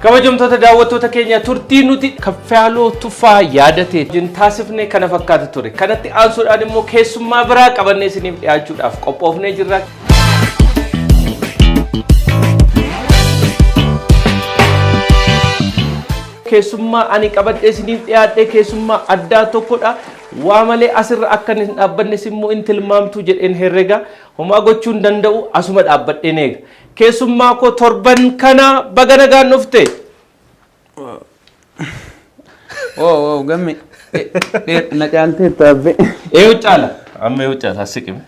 Kabajamtoota daawwattoota keenya, turtii nuti Kaffaaloo Tufaa Yaadatee wajjin taasifne kana fakkaata ture. Kanatti aansuudhaan immoo keessummaa biraa qabannee isiniif dhiyaachuudhaaf qophoofnee jirra. Keessummaa ani qabadhee isiniif dhiyaadhe keessummaa addaa tokkodha. Waa malee asirra akka hin dhaabbannes immoo hin tilmaamtu jedheen herrega. Homaa gochuu hin danda'u, asuma dhaabbadheen eega. Keessummaa koo torban kana, baga nagaan dhufte. Oo gamme, na caaltee taabbe. Eeyu caala? Amma eeyu caala? As siqime.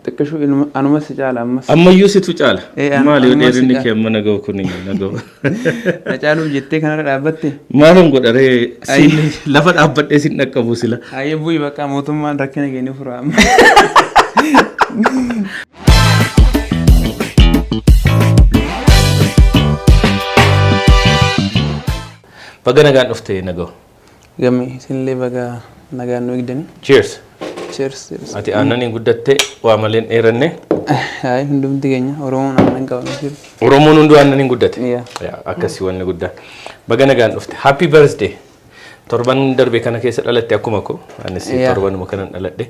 Xiqqishuu ilma anuma si caala ammas. Ammayyuu situ caala. Maali yoo anuma si dheerinni caala. kee amma naga'u kun naga'u? Na caaluuf jettee kanarra dhaabbatte. Maalin godharee, siin lafa dhaabbadhee sin dhaqqabu sila. Ayyee, bu'i bakka, mootummaan rakkina keenya fura amma. Baga nagaan dhufte, naga'u. Gamme, isinillee baga nagaan nu eegdani. Cheers. Cheers. Cheers. Ati aannaniin guddatte, waa malee hin dheeranne. Hayi, hundumti keenya Oromoon aannan qaban jiru. Oromoon hunduu aannaniin guddate. Yaa. Yaa, akkasii wanni guddaan. Baga nagaan dhufte. Happy birthday. Torban darbe kana keessa dhalatte akkuma koo. Anis torbanuma kanan dhaladhe.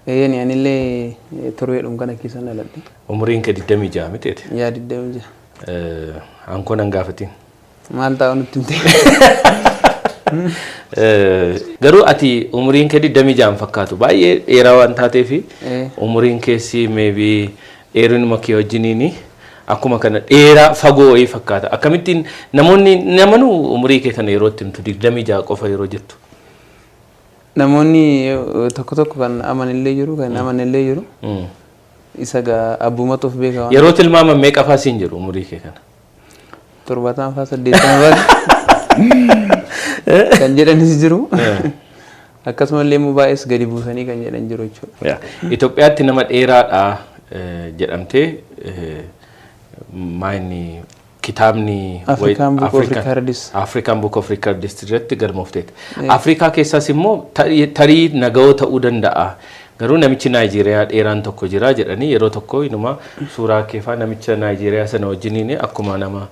Eeyyani, anillee torbeedhum kana keessa dhaladhe. Umuriin kee 26 miteeti? Yaa, 26. Hankoo nan gaafatiin. Maal taa'u nutti himte? Garuu ati umuriin kee 26 fakkaatu, baay'ee dheeraa waan taateefi umuriin keessi maybe dheerinuma kee wajjiniini akkuma kana dheeraa fagoo wayii fakkaata. Akkamittiin namoonni namanuu umurii kee kana yeroo itti himtu, 26 qofa yeroo jettu? Namoonni tokko tokko kan amanillee jiru, kan hin amanillee jiru. Isa gaa abbumatu of beeka waan. Yeroo tilmaaman meeqa faa siin jedhu umurii kee kana? 70 faa, 80 faa kan jedhanis jiru. Akkasumallee immoo baay'ees gadi buusanii kan jedhan jiru jechuudha. Yaa. Itoophiyaatti nama dheeraadha jedhamtee maayini kitaabni African Book of Records. African Book of Records irratti galmoofteeti. Afrikaa keessaas immoo tarii naga'oo ta'uu danda'a. Garuu namichi Naayijeeriyaa dheeraan tokko jira jedhanii yeroo tokko inuma suuraa keefaa namicha Naayijeeriyaa sana wajjiniin akkuma nama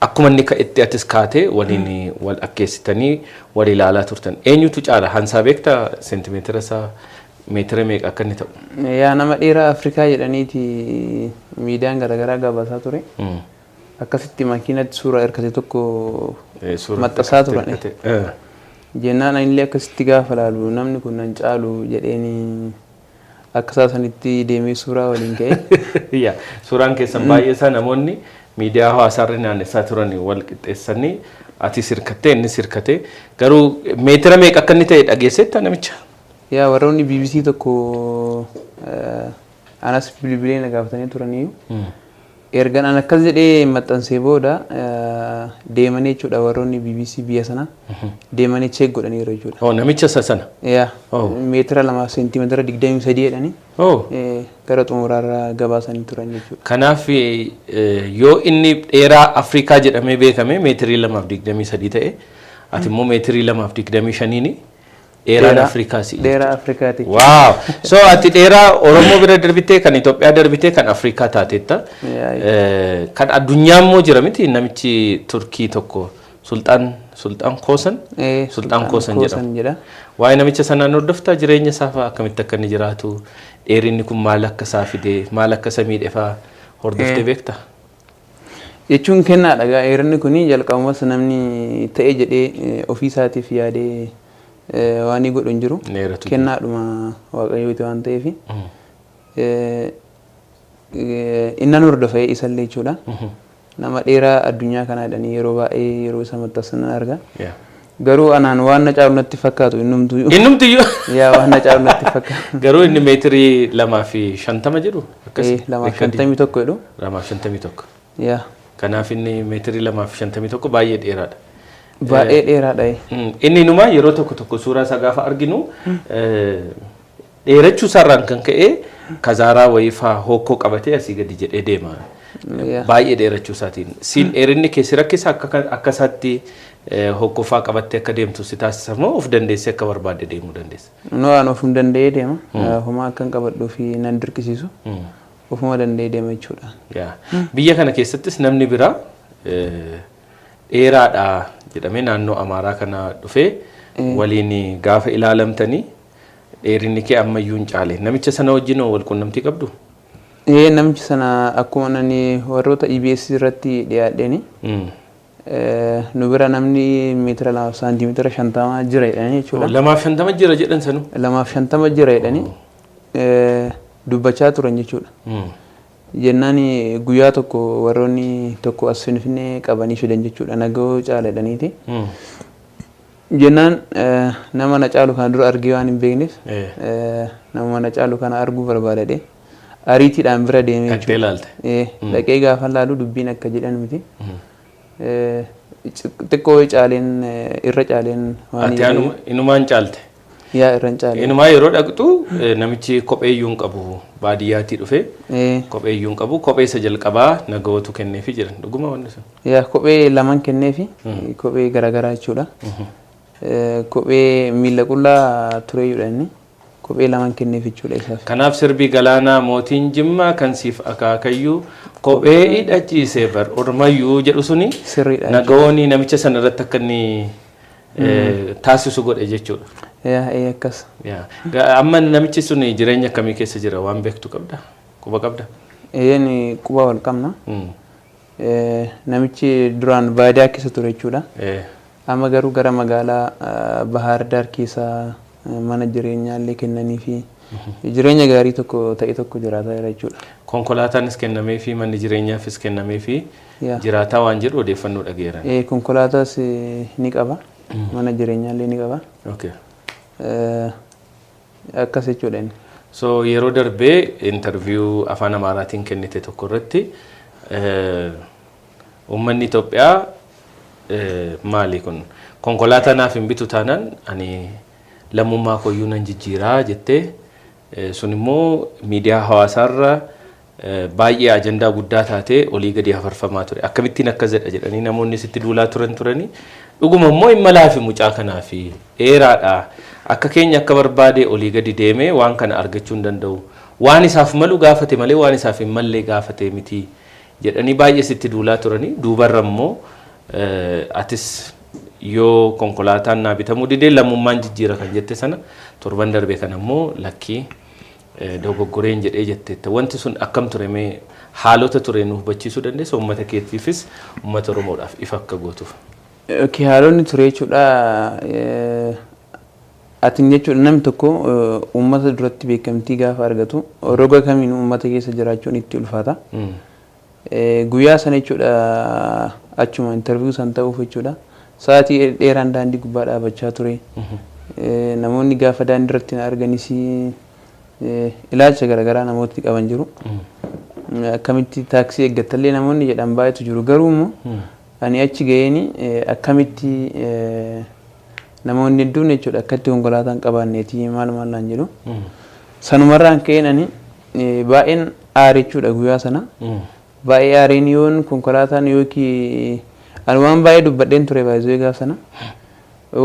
akkuma inni ka'etti atis kaatee waliin wal akkeessitanii wal ilaalaa turtan. Eenyutu caala? Hansaa beektaa, seentimeetira isaa, meetira meeqa akka inni ta'u? Yaa, nama dheeraa Afrikaa jedhaniiti miidiyaan garaagaraa gabaasaa ture. Akkasitti makiinatti suuraa hirkate tokko Suuraa maxxansaa turan. hirkate. Jennaan anillee akkasitti gaafa laalu, namni kun nan caalu jedheeni akka isaa sanitti deemee suuraa waliin ka'e. Yaa, suuraan keessan baay'ee isaa namoonni miidiyaa hawaasaarra naannessaa turan, wal qixxeessanii ati sirkattee inni sirkatee, garuu meetira meeqa akka inni ta'e dhageesseetta namicha? Yaa, warroonni BBC tokko anas bilbilee na gaafatanii turaniyyuu. Ergan an akkas jedhee maxxansee booda deemanii jechuudha, warroonni BBC biyya sana deemanii check godhaniiru jechuudha. Oh, namicha isa sana. Yaa, Oh. meetira 2 seentimeetira 23 jedhanii Oh. gara xumuraarra gabaasanii turan jechuudha. Kanaaf yoo inni dheeraa Afrikaa jedhamee beekame meetirii 2.23 ta'e, ati immoo meetirii 2.25n dheeraan Afrikaa si. Dheeraa Afrikaati. Wow! So ati dheeraa Oromoo bira darbitee, kan Itoophiyaa darbitee, kan Afrikaa taateetta. Yaa. Kan addunyaa immoo jira miti, namichi Turkii tokko Sultaan Koosan? Sultaan Koosan jedhama. Jedha. Waa'ee namicha sanaan hordoftaa, jireenya isaa fa'aa, akkamitti akka inni jiraatu, dheerinni kun maal akka isaa fide, maal akka isa miidhe fa'aa hordoftee beektaa? Jechuun kennaadha gaa, dheerinni kun jalqabumas namni ta'e jedhee ofii isaatiif yaadee waan inni godhu hin jiru. Dheeratu jira. Kennaadhuma Waaqayyooti waan ta'eef. Innan hordofee isallee jechuudha. Nama dheeraa addunyaa kanaa jedhanii yeroo baay'ee yeroo isa maxxansan nan arga. Garuu anaan waan na caalu natti fakkaatu innumtuu. Innumtiyyuu. Yaa, waan na caalu natti fakkaatu. Garuu inni meetirii 2.50 jedhu akkas. 2.51 jedhu. 2.51. Yaa. Kanaaf inni meetirii 2.51 baay'ee dheeraadha. Baay'ee dheeraadha. Inni inumaa yeroo tokko tokko suuraa isaa gaafa arginu, dheerachuu isaarraan kan ka'e kazaaraa wayii faa hokkoo qabatee asii gadi jedhee deema. Baay'ee dheerachuu isaatiin. Siin dheerinni kee si rakkisa, akka isaatti hokkoo faa qabattee akka deemtu si taasisa moo of dandeessee akka barbaadde deemuu dandeessa? No, an ofum danda'ee deema. Homaa akkan qabadhuu fi nan dirqisiisu. Ofuma danda'ee deema jechuudha. Yaa. Biyya kana keessattis namni biraa dheeraadha jedhamee naannoo Amaaraa kana dhufee waliin gaafa ilaalamtanii dheerinni kee ammayyuu hin caale. Namicha sana wajjin wal quunnamtii qabdu? Namichi sana akkuma nani warroota EBS irratti dhiyaadheeni nu bira namni meetira 2 saantimeetira 50 jira jedhanii jechuudha. 2.50 jira jedhan sanu. 2.50 jira jedhanii dubbachaa turan jechuudha. Jennaan guyyaa tokko warroonni tokko as Finfinnee qabanii fidan jechuudha, Nagoo Caala jedhaniiti. Jennaan nama na caalu kana dura argee waan hin beekneef nama na caalu kana arguu barbaadadhe. Ariitiidhaan bira deemee Dhaqxee ilaalte. Dhaqee gaafa laalu dubbiin akka jedhan miti. Xiqqoo caaleen, irra caaleen waan. Ati inumaan caalte. Yaa, irra hin caaleen. Inumaa yeroo dhaqxu namichi kophee iyyuu hin qabu, baadiyyaatii dhufee kophee iyyuu hin qabu, kophee isa jalqabaa Nagawootu kenneefi jiran, dhuguma wanni sun? Yaa, kophee laman kenneefi, kophee garaagaraa jechuudha. Kophee miila qullaa tureyyuudha inni. Kophee laman kenneef jechuudha isaaf. Kanaaf sirbi Galaanaa "Mootiin Jimmaa kan siif akaakayyuu kophee hidhachiisee bar ormayyuu" jedhu suni Sirriidha. Nagawooni namicha sana irratti akka inni taasisu godhe jechuudha. Yaa, akkas. Yaa. Amma namichi sun jireenya akkamii keessa jira, waan beektu qabda? Quba qabda? Eeyyeen, quba wal qabna. Namichi duraan baadiyaa keessa ture jechuudha. Amma garuu gara magaalaa Bahaar Daar keessa mana jireenyaa illee kennanii fi jireenya gaarii tokko ta'e tokko jiraataa jira jechuudha. Konkolaataanis kennamee fi manni jireenyaafis kennamee fi jiraataa waan jedhu odeeffannoo dhageeran. Konkolaataas ni qaba. Mana jireenyaa illee ni qaba. Akkas jechuudha inni. So yeroo darbee interview afaan Amaaraatiin kennite tokko irratti uummanni Itoophiyaa maali kun, konkolaataa naaf hin bitu taanaan ani lammummaa koyyuu nan jijjiiraa jettee, sun immoo miidiyaa hawaasaarra baay'ee ajandaa guddaa taatee olii gadi hafarfamaa ture. Akkamittiin akkas jedha jedhanii namoonni sitti duulaa turan turanii, dhuguma immoo hin malaafi, mucaa kanaa fi dheeraadha. Akka keenya akka barbaade olii gadi deemee waan kana argachuu hin danda'u. Waan isaaf malu gaafate malee waan isaaf hin mallee gaafate miti jedhanii baay'ee sitti duulaa turanii, duubarra immoo atis yoo konkolaataan naa bitamuu didee lammummaan jijjiira kan jette sana, torban darbe kana immoo lakkii, dogoggoreen jedhee jetteetta. Wanti sun akkam ture? Mee haalota ture nu hubachiisuu dandeessa, uummata keetiifis uummata Oromoodhaaf ifa akka gootuuf? Okay, haalonni ture jechuudha. Atiin jechuudha, namni tokko uummata duratti beekamtii gaafa argatu roga kamiin uummata keessa jiraachuun itti ulfaata. Guyyaa sana jechuudha, achuma interview san ta'uuf jechuudha, sa'aatii dheeraan daandii gubbaa dhaabachaa ture. Namoonni gaafa daandii irratti na arganis ilaalcha garaagaraa namootni qaban jiru. Akkamitti taaksii eeggattallee namoonni jedhan baay'eetu jiru. Garuu immoo ani achi ga'eeni akkamitti namoonni hedduun jechuudha akkatti konkolaataa hin qabaanneeti maal maal naan jedhu. Sanumarraan ka'een ani baay'een aare jechuudha guyyaa sana. Baay'ee aareen yoon konkolaataan yookiin ani waan baay'ee dubbadheen ture baay'ee gaaf sana.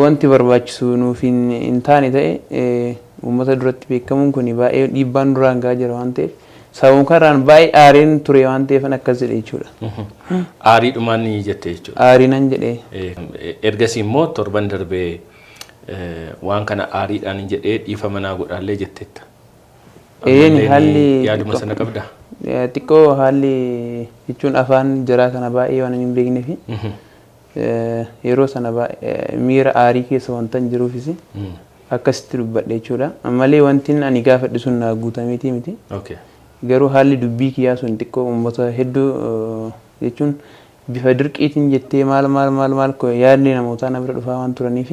Wanti barbaachisu nuuf hin taane ta'e, uummata duratti beekamuun kun baay'ee dhiibbaan duraan gahaa jira waan ta'eef, sababuma kanarraan baay'ee aareen ture waan ta'eef akkas jedhe jechuudha. Aariidhumaan ni jette jechuudha. Aariinan jedhee. Ergasii immoo torban darbee waan kana aariidhaan jedhee, dhiifama naa godhaallee jetteetta. Een, haalli yaaduma sana qabdaa? Xiqqoo haalli jechuun afaan jaraa kana baay'ee waan hin beeknee fi yeroo sana miira aarii keessa wanta hin jiruufis akkasitti dubbadhe jechuudha. Malee wanti ani gaafadhe sun naa guutameetii miti. Garuu haalli dubbii kiyyaa sun xiqqoo uummata hedduu jechuun bifa dirqiitiin jettee maal maal maal maal yaadni namootaa na bira dhufaa waan turaniif,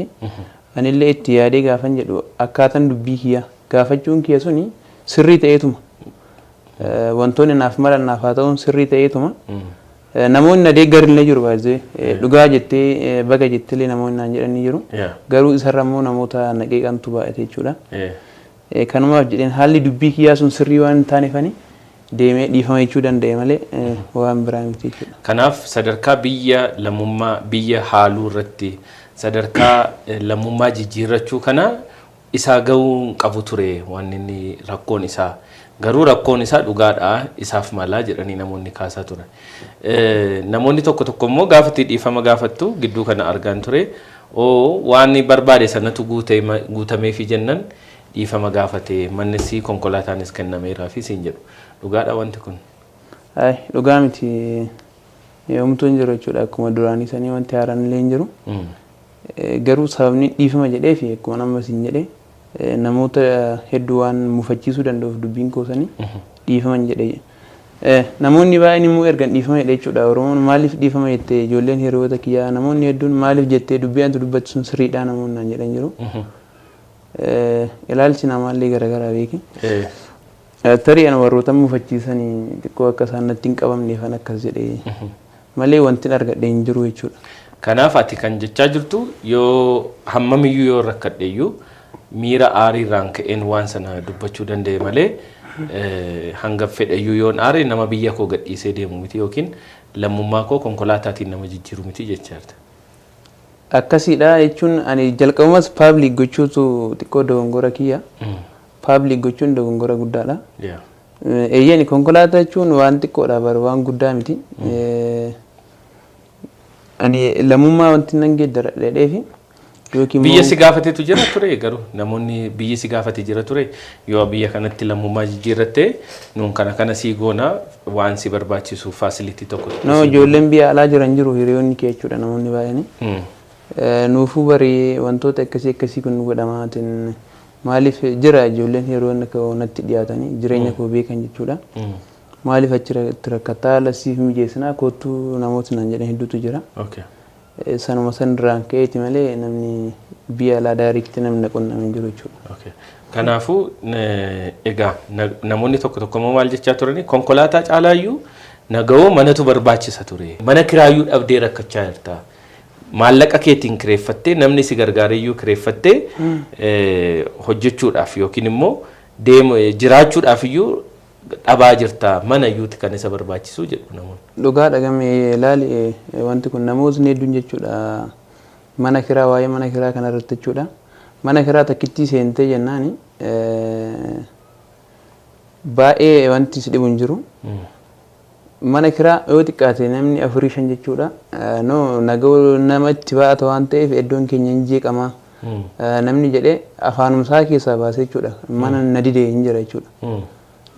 anillee itti yaadee gaafan jedhu akkaataan dubbii kiyyaa gaafachuun kiyya suni sirrii ta'eetuma. Wantoonni naaf malan naaf haa ta'uun sirrii ta'eetuma. Namoonni na deeggarillee jiru baay'ee, dhugaa jettee, baga jettillee namoonni naan jedhanii jiru. Garuu isarra immoo namoota na qeeqantu baay'ate jechuudha. Kanumaaf jedheen haalli dubbii kiyyaa sun sirrii waan hin taaneefani deemee dhiifama jechuu danda'e malee waan biraa miti jechuudha. Kanaaf sadarkaa biyya lammummaa biyya haaluu irratti sadarkaa lammummaa jijjiirrachuu kana isaa gahuu hin qabu ture, waan inni rakkoon isaa Garuu rakkoon isaa dhugaadha, isaaf malaa jedhanii namoonni kaasaa turan. Namoonni tokko tokko immoo gaafa itti dhiifama gaafattu gidduu kana argaan ture. Oo, waan barbaade sanatu guutameefi jennan dhiifama gaafate, mannis konkolaataanis kennameeraa fi siin jedhu. Dhugaadha wanti kun? Ay, dhugaa miti, yoomtuu hin jiru jechuudha. Akkuma duraanii sanii wanti haaraan illee hin jiru. Garuu sababni dhiifama jedhee fi akkuma nama siin jedhee namoota hedduu waan mufachiisuu danda'uuf dubbiin koosanii dhiifama hin jedhee. Namoonni baay'een immoo ergan dhiifama jedhee jechuudha. Oromoon maaliif dhiifama jettee, ijoolleen hiriyoota kiyyaa, namoonni hedduun maaliif jettee, dubbii antu dubbattu sun sirriidha namoonni naan jedhan jiru. Ilaalchi namaallee garaagaraa beeki. Tarii ana warroota mufachiisanii xiqqoo akka isaan natti hin qabamneefan akkas jedhee malee wanti argadhe hin jiru jechuudha. Kanaaf ati kan jechaa jirtu, yoo hammamiyyuu yoo rakkadhe iyyuu miira aariirraan ka'een waan sana dubbachuu danda'e malee, hanga fedhayyuu yoon aare nama biyya koo gadhiisee deemu miti yookiin lammummaa koo konkolaataatiin nama jijjiiru miti jechaa jirta. Akkasiidha jechuun ani jalqabumas public gochuutu xiqqoo dogongora kiyya. Public gochuun dogongora guddaadha. Eeyyani, konkolaataa jechuun waan xiqqoodha bara, waan guddaa miti. Ani lammummaa wanti nan geeddaradha jedheefi yookiin Biyya si gaafatetu jira ture, garuu namoonni biyyi si gaafate jira ture, yoo biyya kanatti lammummaa jijjiirratte nuun kana kana sii goona, waan si barbaachisu facility tokko tokko. No, ijoolleen biyya alaa jiran jiru, hiriyoonni kee jechuudha, namoonni baay'een. Nuufuu barii wantoota akkasii akkasii kun nu godhamaatiin maaliif jira, ijoolleen hiriyoonni koo natti dhiyaatanii jireenya koo beekan jechuudha. Maaliif achi rakkattaa, haala siif mijeessinaa, kottuu namoota naan jedhan hedduutu jira. Sanuma sanirraan ka'eeti malee namni biyya alaa direct namni na qunname hin jiru jechuudha. Okay. Kanaafuu egaa namoonni tokko tokko immoo maal jechaa turani, konkolaataa caalaayyuu nagahoo manatu barbaachisa ture. Mana kiraayyuu dhabdee rakkachaa jirta. Maallaqa keetiin kireeffattee, namni si gargaareyyuu kireeffattee hojjechuudhaaf yookiin immoo deemu jiraachuudhaaf iyyuu dhabaa jirta, mana iyyuuti kan isa barbaachisu jedhu namoonni. Dhugaa dhagame ilaali, wanti kun namootni hedduun jechuudha mana kiraa, waa'ee mana kiraa kana irratti jechuudha. Mana kiraa takkittii seentee jennaani baay'ee wanti si dhibu hin jiru. Mana kiraa yoo xiqqaate namni afurii shan jechuudha. No, nagahoo nama itti baa'ata waan ta'eef iddoon keenya hin jeeqama. Namni jedhee afaanumsaa keessaa baasee jechuudha. Mana na didee hin jira jechuudha.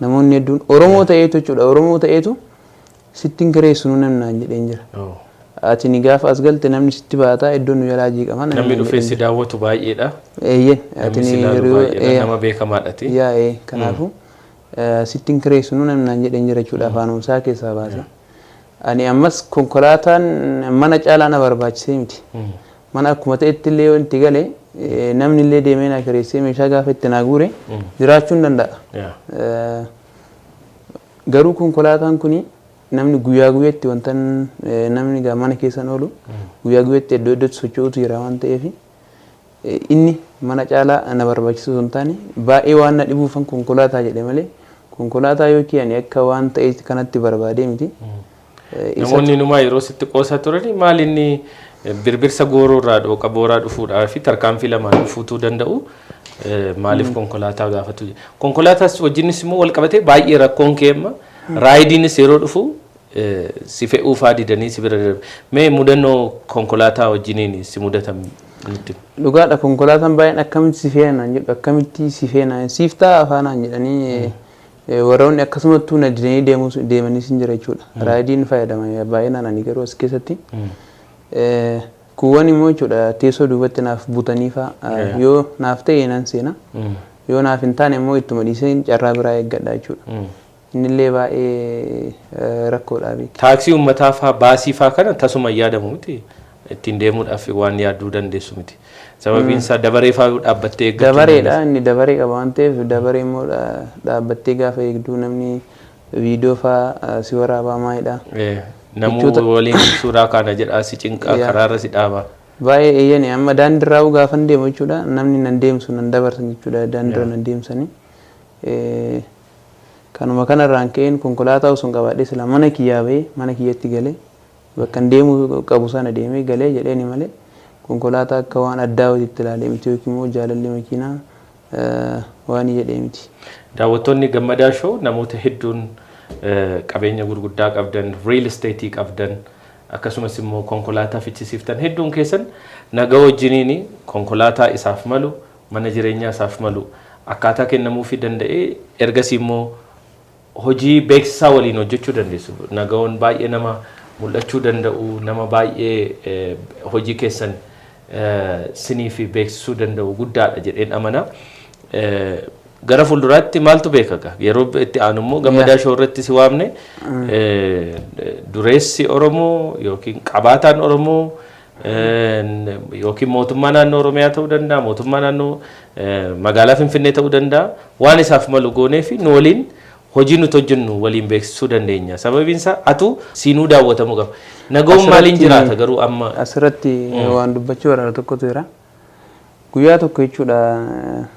Namoonni hedduun Oromoo ta'eetu jechuudha. Oromoo ta'eetu sitti hin kireessinu namni naan jedhee hin jira. Ati ni gaafa as galte namni sitti baataa, iddoon nu jalaa jeeqama. Namni dhufee si daawwatu baay'eedha. Eeyyee. Ati ni baay'eedha. Nama beekamaadhati. Yaa ee, kanaafuu sitti hin kireessinu namni naan jedhee hin jira jechuudha afaanumsaa keessaa baasee. Ani ammas konkolaataan mana caalaa na barbaachisee miti. Mana akkuma ta'etti illee yoo itti gale, namni illee deemee na kireessee meeshaa gaafa itti naa guure jiraachuu hin danda'a. Garuu konkolaataan kuni namni guyyaa guyyaatti wanta namni gaa mana keessan oolu guyyaa guyyaatti iddoo iddootti socho'utu jira waan ta'eef, inni mana caalaa na barbaachisu osoo hin taane baay'ee waan na dhibuufan konkolaataa jedhe malee konkolaataa yookiin ani akka waan ta'e kanatti barbaadee miti. Namoonni numaa yeroo sitti qoosaa turani, maal inni birbirsa gooroo irraa dhooqa booraa dhufuudhaa fi tarkaanfii lamaan dhufuutuu danda'u, maaliif konkolaataa gaafatu? Konkolaataas wajjinis immoo wal qabatee baay'ee rakkoon kee amma raaydiinis yeroo dhufu si fe'uu faa didanii si bira darbe. Mee mudannoo konkolaataa wajjiniin si mudatan nutti. Dhugaadha, konkolaataan baay'een akkamitti si feenaan jedhu, akkamitti si feenaan, siif ta'a afaanaan jedhanii warroonni akkasumattuu na didanii deemanis hin jira jechuudha. Raayidiin fayyadama baay'inaan ani garuu as keessatti. Kuuwwan immoo jechuudha teessoo duubatti naaf butanii fa'a yoo naaf ta'e nan seena. Yoo naaf hin taane immoo ittuma dhiisee carraa biraa eeggadha jechuudha. Innillee baay'ee rakkoodha beeki. Taaksii uummataa faa, baasii faa kana tasuma hin yaadamu miti. Ittiin deemuudhaaf waan yaadduu dandeessu miti. Sababiin isaa dabaree faa dhaabbattee eeggachuu. Dabareedha, inni dabaree qaba waan ta'eef, dabaree immoo dhaabbattee gaafa eegduu namni viidiyoo faa si waraabaa maalidha. Namuu waliin suuraa kana jedhaa si cinqaa, karaarra si dhaabaa. Baay'ee, eeyyani, amma daandiirraa gaafan deemu jechuudha namni nan deemsu nan dabarsan jechuudha, daandiirra nan deemsanii. Kanuma kanarraan ka'een konkolaataa osoo hin qabaadhee sila mana kiyyaa bahee mana kiyyatti galee bakka hin deemuu qabu sana deemee galee jedheeni malee konkolaataa akka waan addaa hojiitti ilaalee miti yookiin immoo jaalalli makiinaa Waan jedhee miti. Daawwattoonni Gammadaa Show, namoota hedduun qabeenya gurguddaa qabdan, real estate qabdan, akkasumas immoo konkolaataa fichisiiftan hedduun keessan nagaa wajjiniin konkolaataa isaaf malu, mana jireenyaa isaaf malu akkaataa kennamuufii danda'ee ergasii immoo hojii beeksisaa waliin hojjechuu dandeessu. Nagawoon baay'ee nama mul'achuu danda'u, nama baay'ee hojii keessan sinii fi beeksisuu danda'u guddaadha jedheen amana. Gara fuulduraatti maaltu beeka? Yeroo itti aanu immoo Gammadaa Show irratti si waamne dureessi Oromoo yookiin qabaataan Oromoo yookiin mootummaa naannoo Oromiyaa ta'uu danda'a, mootummaa naannoo magaalaa Finfinnee ta'uu danda'a. Waan isaaf malu goonee fi nu waliin hojii nuti hojjennu waliin beeksisuu dandeenya. Sababiin isaa atu siinuu daawwatamuu qaba. Nagawoon maaliin jiraata garuu amma? Asirratti waan dubbachuu barbaadu tokkotu jira. Guyyaa tokko jechuudha,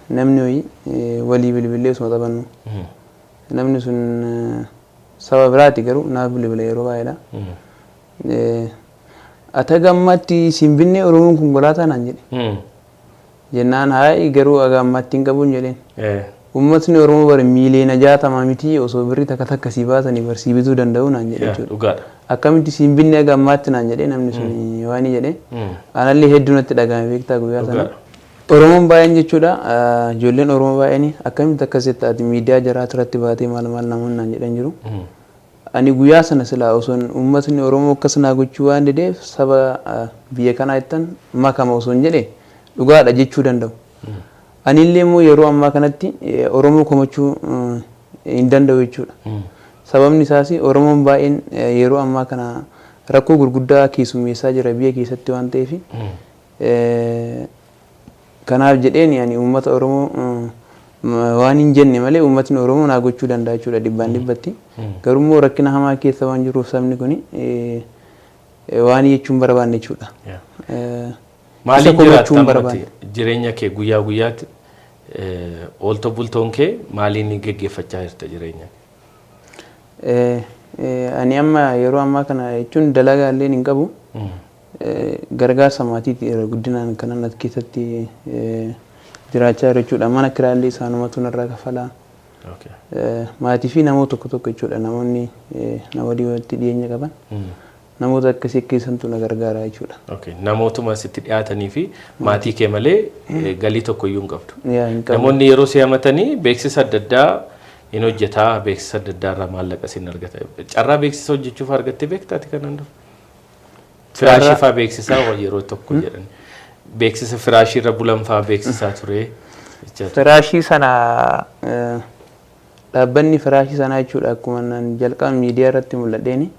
namni wayii walii bilbilee osoo taphannu. Namni sun saba biraati, garuu naaf bilbila yeroo baay'eedha. "Ata gammaatti siin binnee Oromoon konkolaataa?" naan jedhe. Jennaan, "Haayi, garuu aga ammaatti hin qabuun" jedheen. "Uummatni Oromoo bari 60 miiliyoona miti, osoo birrii takka takka sii baasanii barsii bituu danda'u" naan jedhe jechuudha. "Akkamitti siin binnee aga ammaatti?" naan jedhee namni sun waan jedhe. Anallee hedduu natti dhagahame, beektaa, guyyaa sana. Oromoon baay'een jechuudha, ijoolleen Oromoo baay'een "Akkamitti akkasitti ati miidiyaa jaraa irratti baatee?" maal maal namoonni naan jedhan jiru. Ani guyyaa sana silaa osoo uummatni Oromoo akkas naa gochuu waan dideef saba biyya kanaa ittan makama osoo hin jedhe dhugaadha jechuu danda'u. Anillee immoo yeroo ammaa kanatti Oromoo komachuu hin danda'u jechuudha. Sababni isaas Oromoon baay'een yeroo ammaa kana rakkoo gurguddaa keessummeessaa jira biyya keessatti waan ta'eef, kanaaf jedheen ani uummata Oromoo waan hin jenne malee uummatni Oromoo naa gochuu danda'a jechuudha dhibbaan dhibbatti. Garuu immoo rakkina hamaa keessa waan jiruuf sabni kun waan jechuun barbaanne jechuudha. Maaliin jiraatta? Jireenya kee guyyaa guyyaatti ooltoo bultoon kee maaliin geggeeffachaa jirta jireenya? Ani amma yeroo ammaa kana jechuun dalagaa illee hin qabu. Gargaarsa maatiiti irra guddinaan kanan as keessatti jiraachaa jiru jechuudha. Mana kiraallee isaanumatu narraa kafalaa. Maatii fi namoota tokko tokko jechuudha, namoonni na walii walitti dhiyeenya qaban. Namoota akkasii akkasiisantu na gargaara jechuudha. Namootuma sitti dhiyaatanii fi maatii kee malee galii tokko iyyuu hin qabdu. Namoonni yeroo si hamatanii beeksisa adda addaa hin hojjetaa, beeksisa adda addaa irraa maallaqa sin argata. Carraa beeksisa hojjechuuf argattee beektaati kanaan dura? Firaashii fa'aa beeksisaa yeroo tokko jedhan. Beeksisa firaashii irra bulan fa'aa beeksisaa ture. Firaashii sana, dhaabbanni firaashii sanaa jechuudha, akkuma naan jalqaba miidiyaa irratti mul'adheeni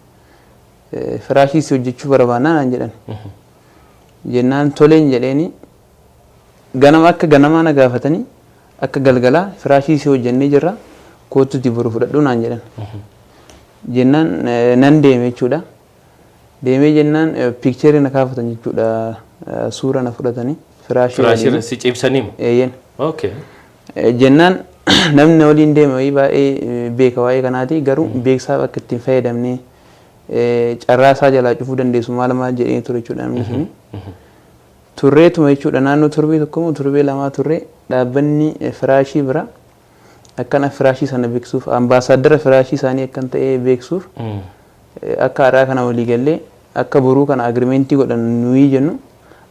"Firaashii si hojjechuu barbaannaa" naan jedhan. Jennaan toleen jedheeni. Ganama akka ganamaa na gaafatanii akka galgalaa "Firaashii si hojjennee jirra, kootuuti boru fudhadhu" naan jedhan. Jennaan nan deeme jechuudha. Deemee jennaan picture na kaafatan jechuudha, suura na fudhatanii firaashii. Firaashii si ciibsanii? Eeyyen. Jennaan namni na waliin deeme wayii baay'ee beeka waa'ee kanaati, garuu beeksaaf akka ittiin fayyadamnee carraa isaa jalaa cufuu dandeessu maal maal jedhee ture jechuudha namni suni. Turreetuma jechuudha, naannoo torbee tokko moo torbee lamaa turree, dhaabbanni firaashii bira akkana firaashii sana beeksisuuf, ambaasaaddara firaashii isaanii akkan ta'e beeksisuuf, akka har'aa kana walii gallee akka boruu kana agreement godhan nuyi jennu,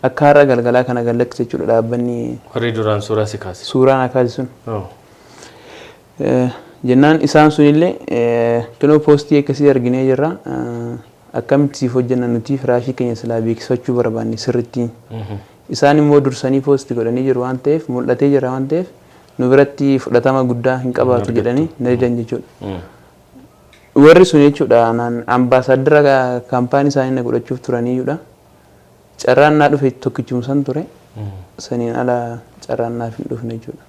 akka har'a galgalaa kana gallakkise jechuudha dhaabbanni. Warri duraan suuraa si kaase. Suuraa na kaase sun. Jennaan isaan sunillee "Kinoo post akkasii arginee jirra, akkamitti siif hojjenna nuti? Firaashii keenya silaa beeksifachuu barbaanne sirriitti. Isaan immoo dursanii post godhanii jiru waan ta'eef, mul'atee jira waan ta'eef, nu biratti fudhatama guddaa hin qabaatu" jedhanii na didan jechuudha. Warri sun jechuudha naan ambaasaaddara kaampaanii isaanii na godhachuuf turaniyyuudha. Carraan naa dhufe tokkichuma san ture. Saniin ala carraan naaf hin dhufne jechuudha.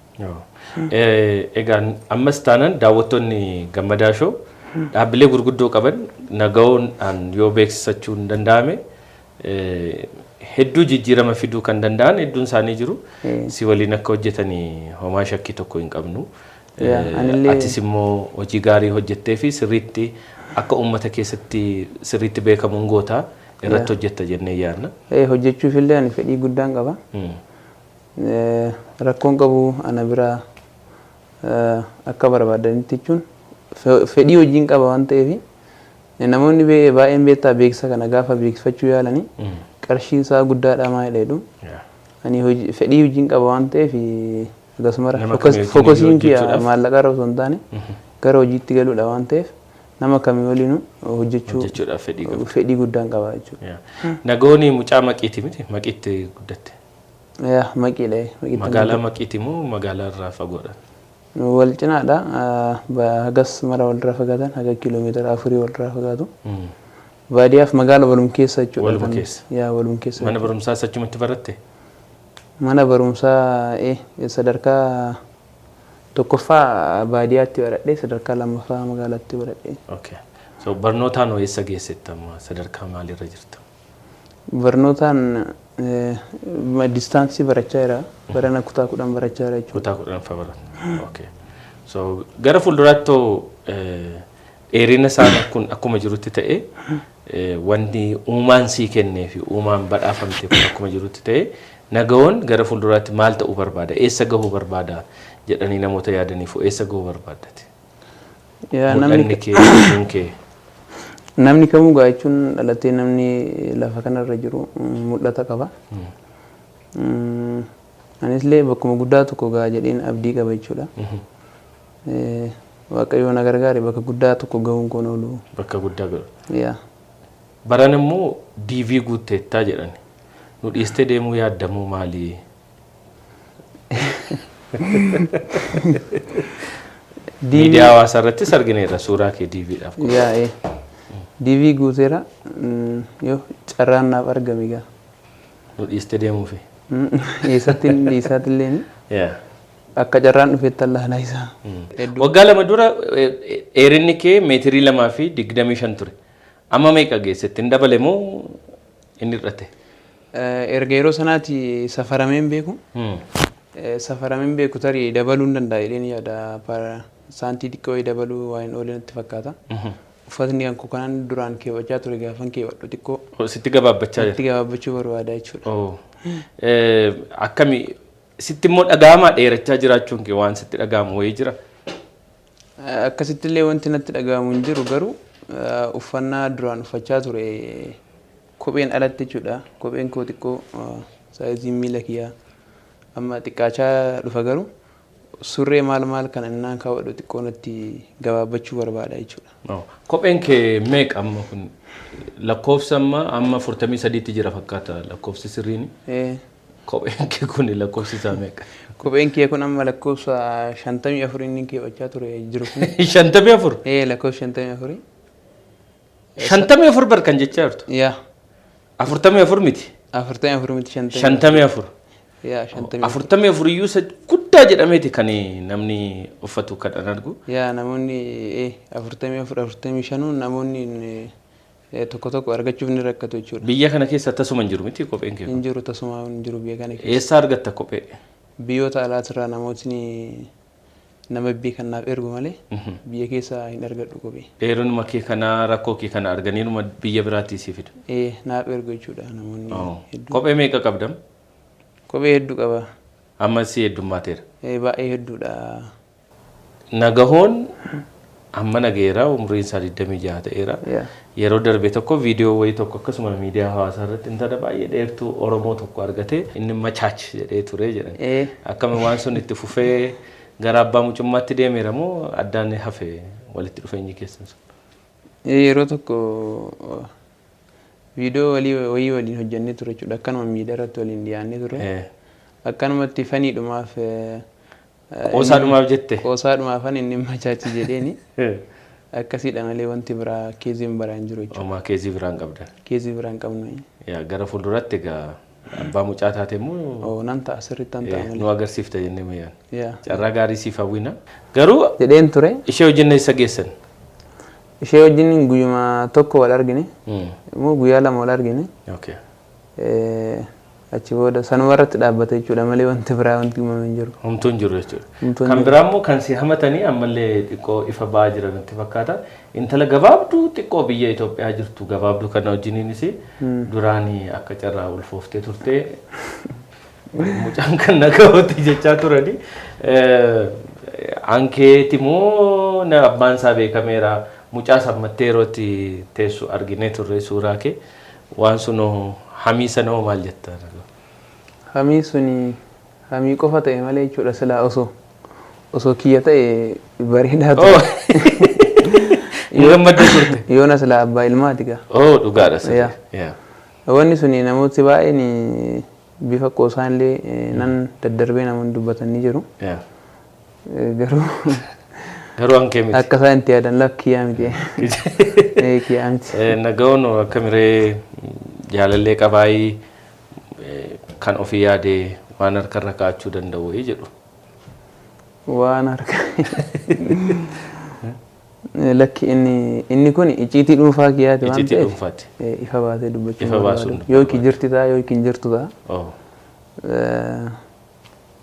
Egaa ammas taanaan daawwattoonni Gammadaa Show dhaabbilee gurguddoo qaban nagawoon yoo beeksisachuu hin danda'ame hedduu jijjiirama fiduu kan danda'an hedduun isaanii jiru. Si waliin akka hojjetanii homaa shakkii tokko hin qabnu. Atis immoo hojii gaarii hojjettee fi sirriitti akka uummata keessatti sirriitti beekamuun goota irratti hojjetta jennee yaadna. Hojjechuuf illee ani fedhii guddaan qaba. Rakkoon qabu ana biraa akka barbaadanitti jechuun fedhii hojiin qaba waan ta'eef namoonni baay'een beektaa beeksisa kana gaafa beeksifachuu yaalanii qarshii isaa guddaadha maa jedhu. Ani fedhii hojiin qaba waan ta'eef akkasuma fokkosiin kiyya maallaqa irra osoo hin taane gara hojiitti galuudha waan ta'eef nama kamii waliinuu hojjechuu fedhii guddaan qaba jechuudha. Nagooni mucaa Maqiiti miti? Maqiitti guddatte? Yaa Maqiidha. Magaalaa Maqiiti moo magaalaa irraa fagoodha? Wal cinaadha. Hagas mara walirraa fagaatan haga kiiloomeetira 4 walirraa fagaatu. Baadiyyaaf magaala walum keessa jechuudha. Waluma keessa? Yaa walum keessa. Mana barumsaas achumatti baratte? Mana barumsaa sadarkaa tokkoffaa baadiyyaatti baradhee sadarkaa lammaffaa magaalaatti baradhee. Okay. So barnootaan hoo eessa geessetta amma sadarkaa maalirra jirta? Barnootaan distaansii barachaa jira. Barana kutaa 10 barachaa jira jechuudha. Kutaa 10 fa baratta. Okay. So gara fuulduraatti dheerina isaa kun akkuma jirutti ta'e wanti uumaan sii kennee fi uumaan badhaafamte kun akkuma jirutti ta'e Nagawoon gara fuulduraatti maal ta'uu barbaada? Eessa gahuu barbaada? Jedhanii namoota yaadaniif eessa gahuu barbaaddate? Mul'anni kee, hojiin kee. Namni kamuu gaa jechuun dhalatee namni lafa kanarra jiru mul'ata qaba. Anis illee bakkuma guddaa tokko gaa jedheen abdii qaba jechuudha. Waaqayyo na gargaare bakka guddaa tokko gahuun koon oolu. Bakka guddaa gahu. Yaa. Baran immoo DV guutteettaa jedhani. Nu dhiistee deemuu yaaddamuu maali? Miidiyaa hawaasaa irrattis argineerra suuraa kee DVdhaaf. Yaa DV guuteera yoo carraan naaf argame gaa. Nu dhiistee deemuufi. Eessatti dhiisaatti illee akka carraan dhufetti allaalaa isaa. Waggaa 2 dura dheerinni kee meetirii 2.25 ture. Amma meeqa geessetti? Hin dabale moo inni hir'ate? Erga yeroo sanaati safarameen beeku. Safarameen beeku tarii dabaluu hin danda'a jedheen yaada. Saantii xiqqoo dabaluu waan hin oolle natti fakkaata. Uffatni kan koo kanaan duraan keewwachaa ture gaafan keewwadhu xiqqoo. Sitti gabaabbachaa jira. Sitti gabaabbachuu barbaada jechuudha. Akkami sitti immoo dhaga'amaa dheerachaa jiraachuun kee waan sitti dhaga'amu wayii jira? Akkasitti illee wanti natti dhaga'amu hin jiru garuu uffannaa duraan uffachaa ture kopheen alatti jechuudha. Kopheen koo xiqqoo saayiziin miila kiyyaa amma xiqqaachaa dhufa garuu surree maal maal kana innaan kaawwadhu xiqqoo natti gabaabbachuu barbaada jechuudha. Kopheen kee meeqa amma kun lakkoofsa amma 43tti jira fakkaata lakkoofsi sirriin? Kopheen kee kun lakkoofsi isaa meeqa? Kopheen kee kun amma lakkoofsa 54 inni keewwachaa ture jiru kun. 54? Lakkoofsa 54. 54 bar kan jechaa jirtu? Yaa. 44 miti? 44 miti 54. Yaa 54. 44 iyyuu isa guddaa jedhameeti kan namni uffatu kan argu. Yaa namoonni 44 45 namoonni tokko tokko argachuuf ni rakkatu jechuudha. Biyya kana keessa tasuma hin jiru miti kopheen kee? Hin jiru tasuma hin jiru biyya kana keessa. Eessaa argatta kophee? Biyyoota alaatirraa namootni nama beekan naaf ergu malee biyya keessa hin argadhu kophee. Dheerinuma kee kanaa rakkoo kee kana arganiinuma biyya biraatti sii fidu? Naaf ergu jechuudha namoonni hedduu. Kophee meeqa qabdam? Kophee hedduu qaba. Amma si heddummaateera? Baay'ee hedduudha. Nagahoon amma nageera umriin isaa 26 ta'eera. Yeroo darbe tokko viidiyoo wayii tokko akkasuma miidiyaa hawaasaa irratti intala baay'ee dheertuu Oromoo tokko argate inni machaach jedhee ture jedhan. Akkami waan sun itti fufee gara abbaa mucummaatti deemeera moo addaan hafe walitti dhufeenyi keessan sun? Yeroo tokko viidiyoo wayii waliin hojjennee ture jechuudha. Akkanuma miidiyaa irratti waliin dhiyaannee ture. Akkanumatti faniidhumaaf Qoosaadhumaaf jette? Qoosaadhumaaf inni machaachi jedheeni. Akkasiidha malee wanti biraa keeziin biraa hin jiru jechuudha. Homaa keezii biraa hin qabdan? Keezii biraa hin qabnu. Yaa gara fuulduratti egaa abbaa mucaa taate immoo Nan ta'a sirriitti nan ta'a malee. Nu agarsiifta jennee mayyaan. Yaa. Carraa gaarii siif hawwina. Garuu jedheen ture. Ishee wajjin eessa geessan? Ishee wajjin guyyuma tokko wal argine. Immoo guyyaa 2 wal argine. Achi booda sanuma irratti dhaabbate jechuudha malee wanti biraa wanti uumame hin jiru. Homtuu hin jiru jechuudha. Homtuu hin Kan jiru. biraa immoo kan si hamatanii ammallee xiqqoo ifa ba'aa jiran natti fakkaata. Intala gabaabduu xiqqoo biyya Itoophiyaa jirtu gabaabduu kana wajjiniinis duraanii akka carraa ulfooftee turte. Mucaan kan Nagawooti jechaa turani. Ankeeti moo na abbaan isaa beekameera, mucaa sammattee yeroo itti teessu arginee turre suuraa kee. Waan sun hamii sana hoo maal jetta? Hamii suni hamii qofa ta'e malee jechuudha, silaa osoo kiyya ta'e bareedaa ture. Hin gammadde turte. Yoona silaa abbaa ilmaati gaa. Oh, dhugaadha sirrii. Yaa. Wanni suni namooti baay'een bifa qoosaan illee nan daddarbee namoonni dubbatan ni jiru. Garuu Garuu hankee miti. Akka isaan itti yaadan lakki, kiyyaa miti. Kiyyaa miti. Nagawoon akka miree jaalallee qabaayii kan ofii yaadee waan harkarra kaa'achuu danda'u wayii jedhu. Waan harka lakki, inni kun icciitii dhuunfaa kiyyaati waan Icciitii ta'eef dhuunfaati. Ifa baasee dubbachuu Ifa hin baasuun barbaadu. Yookiin jirti ta'a yookiin jirtu ta'a. Oh.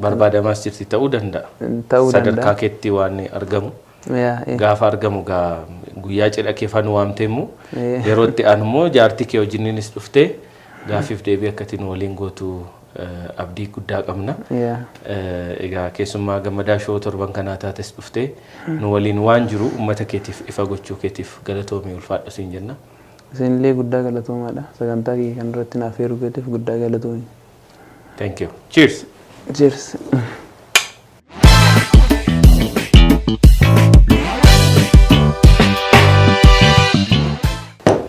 Barbaadamaas jirti ta'uu danda'a. Ta'uu Sadarkaa danda'a. keetti waan argamu. Yaa. Gaafa argamu gaa guyyaa cidha kee faana waamtee immoo yeroo itti aanu immoo jaartii kee wajjininis dhuftee gaaffiif deebii akkatiin waliin gootu abdii guddaa qabna. Yaa. Egaa keessummaa Gammadaa Show torban kanaa taates dhuftee nu waliin waan jiru uummata keetiif ifa gochuu keetiif galatoomii, ulfaadhu siin jenna. Isinillee guddaa galatoomaadha. Sagantaa kiyya kan irratti naaf heeruu keetiif guddaa galatoomi. Thank you. Cheers. Cheers.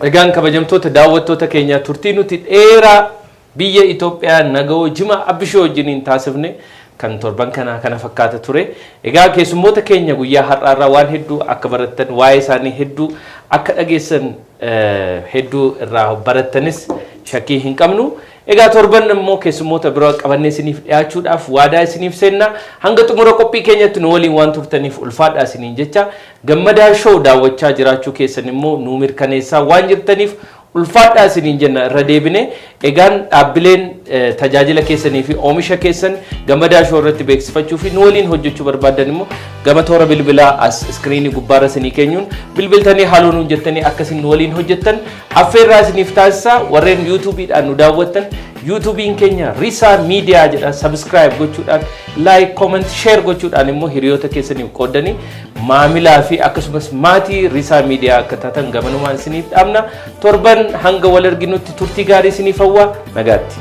Egaan kabajamtoota daawwattoota keenyaa, turtii nuti dheeraa biyya Itoophiyaa Nagawoo Jima Abbishoo wajjiniin taasifne kan torban kanaa kana fakkaata ture. Egaa keessummoota keenya guyyaa har'aarraa waan hedduu akka barattan, waa'ee isaanii hedduu akka dhageessan, hedduu irraa barattanis shakkii hin qabnu. Egaa torban immoo keessummoota biroo qabannee isiniif dhiyaachuudhaaf waadaa isiniif seenna. Hanga xumura qophii keenyatti nu waliin waan turtaniif ulfaadhaa isiniin jecha, Gammadaa Show daawwachaa jiraachuu keessan immoo nu mirkaneessaa waan jirtaniif ulfaadhaa isiniin jenna irra deebine. Egaan dhaabbileen tajaajila keessanii fi oomisha keessan Gammadaa Show irratti beeksifachuu fi nu waliin hojjechuu barbaadan immoo gama toora bilbilaa as iskiriinii gubbaarra isinii keenyuun bilbiltanii haaloo nuun jettanii akkasiin nu waliin hojjettan affeerraa isiniif taasisaa. Warreen yuutuubiidhaan nu daawwattan, yuutuubiin keenya Risaa Miidiyaa jedha. Subscribe gochuudhaan, like, comment, share gochuudhaan immoo hiriyoota keessaniif qooddanii maamilaa fi akkasumas maatii Risaa Miidiyaa akka taatan gamanumaan isiniif dhaamna. Torban hanga wal arginutti turtii gaarii isiniif hawwaa, nagaatti.